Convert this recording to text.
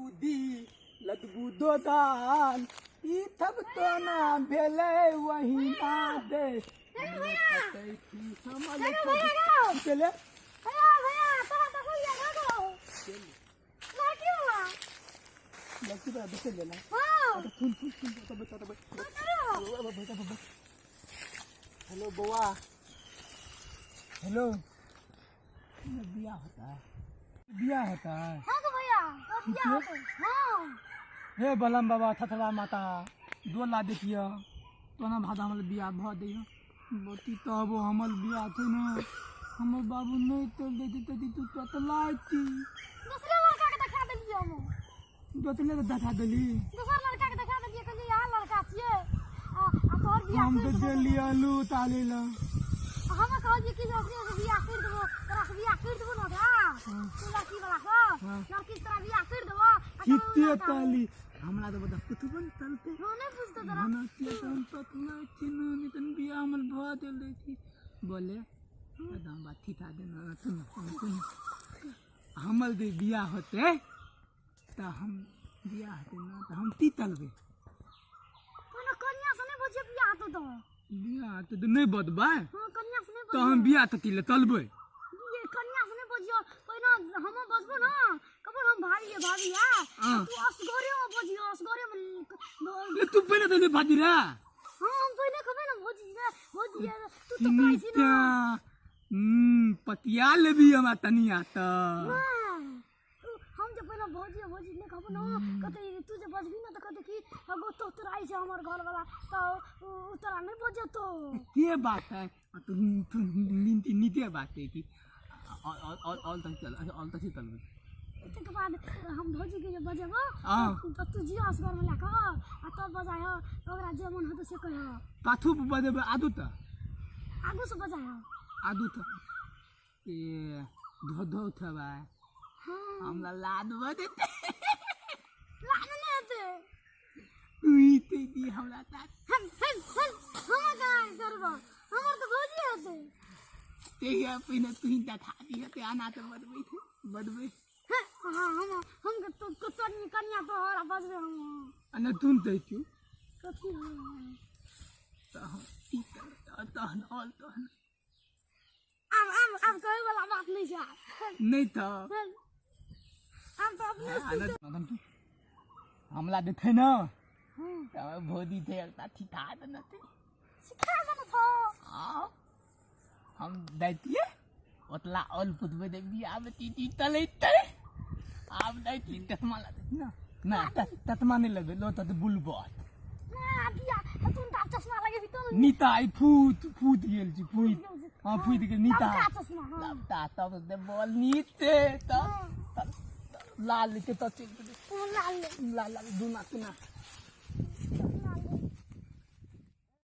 बुद्धि लदबू दोदान ई थब तो ना भेलै वही ना दे चले। भैया, भैया, तोरा देखलियै भागो। लड़की वाला। लड़की बड़ा देखे लेना। हाँ। सुन सुन सुन, बता बता बता। करो। बता। हेलो बउआ, हेलो, बियाह होता है, बियाह होता है। हाँ तो भैया, तो बियाह होतै। हाँ। हे बलम बाबा, थथला माता, डोला देखिए तोना भादा हमर बियाह भऽ दैय। बती तब हमर बियाह छै ने, हमर बाबू नहि तोड़ दैती तती तू ततलाती। दूसरे लड़का के देखा देलियै हम। दोसरे के देखा देली? दोसर लड़का के देखा देलियै, कहलियै इएह लड़का छियै आ तोहर बियाह हम करि तऽ देबो। देली आलू ताली ला। हम कहलियै कि जे ओकरे से बियाह करि देबो, तोरा से बियाह करि देबो ने ओकरा, तू लड़की वाला के। लड़की से तोरा बियाह करि देबो आ तब उ किते लड़का। ताली हमरा तऽ बता कुतबन तलते। हम नहि बुझतौ तोरा। हमरा के तऽ हम ततला छी ने, नहि तन बियाह हमर भऽ देल दै बोले एकदम बात ठीक आ देना। सुन सुन, हमर जे बियाह होतै तऽ हम बियाह हेतै ने तऽ हम ती तलबै। कोनो कनिया से नहि बजियो बियाह हेतौ तऽ। बियाह हेतै तऽ नहि बदबै? हाँ, कनिया से नहि तऽ हम बजियो। बियाह तऽ ती लए तलबै। ये कनिया से नहि बजियो, पहिने हम बजबो ना, कबो हम भाभी है, भाभी है। तू असगरे में बजियो, असगरे में। ले तू पहिने तऽ भाजी रे। हाँ, हम पहिने कहबै ना भौजी रे, भौजी रे, तू तो कहै छी ना। पतिया लेबी हमरा तनिया तऽ। नहि, हम जे पहिने भौजी भौजी नहि कहबो ना, कहते तू जे बजबी ना तऽ कहते कि अगो तो तोरा आई छै हमर घर वाला, तऽ उ तोरा नहि बजेतो। के बात है आ तू तू नीति नीते बात है कि ऑल ऑल तक चल, ऑल तक चलबै। ताहिके बाद हम भौजीके जे बजेबो तऽ तू जियो असगर में लए कऽ आ तब बजाय, ओकरा जे मन होतै से कहियो। पाथू बजेबै आदू तऽ? आगू से बजाय। आदू तऽ ए धो धो थबा। हाँ। हमरा लाद बजेतै। लाज नहि हेतै। तू ही ते दी हमरा तात। हम हम हम हम कहाँ करबो, हमर तऽ भौजी हेतै। ते पहिने तू ही देखा दिह ते आना तऽ बदबै थे बदबै। हाँ, हम तो तोर कनिया तोहर बजबै हम। आ नहि तुन तै क्यों? कथी? तऽ हम की करबै तहन ऑल तहन? आब आब आब कहै वाला बात नहि छै आब। नहि तऽ आब तऽ अपने हमला देखे न। हाँ। भौजी थे एकटा ठिठा देने थे। सिखा देने थो। हाँ, हम दैतियै ओतला ऑल पुतबै दे बियाह में ती तलैते। आब दैती ततमा ला ना ना, ततमा नहि लेबै लो तत बुलबत ना बियाह तुम तऽ आब चश्मा लगेबी तो। नीता आई फूत फूत गेल छी, फूत, हाँ, फूत गेल नीता। लमका चश्मा, हाँ। लमका तब दे बोल नीते तब लाल के तब चलि गेलै। लाल। लाल लाल दुना तुना।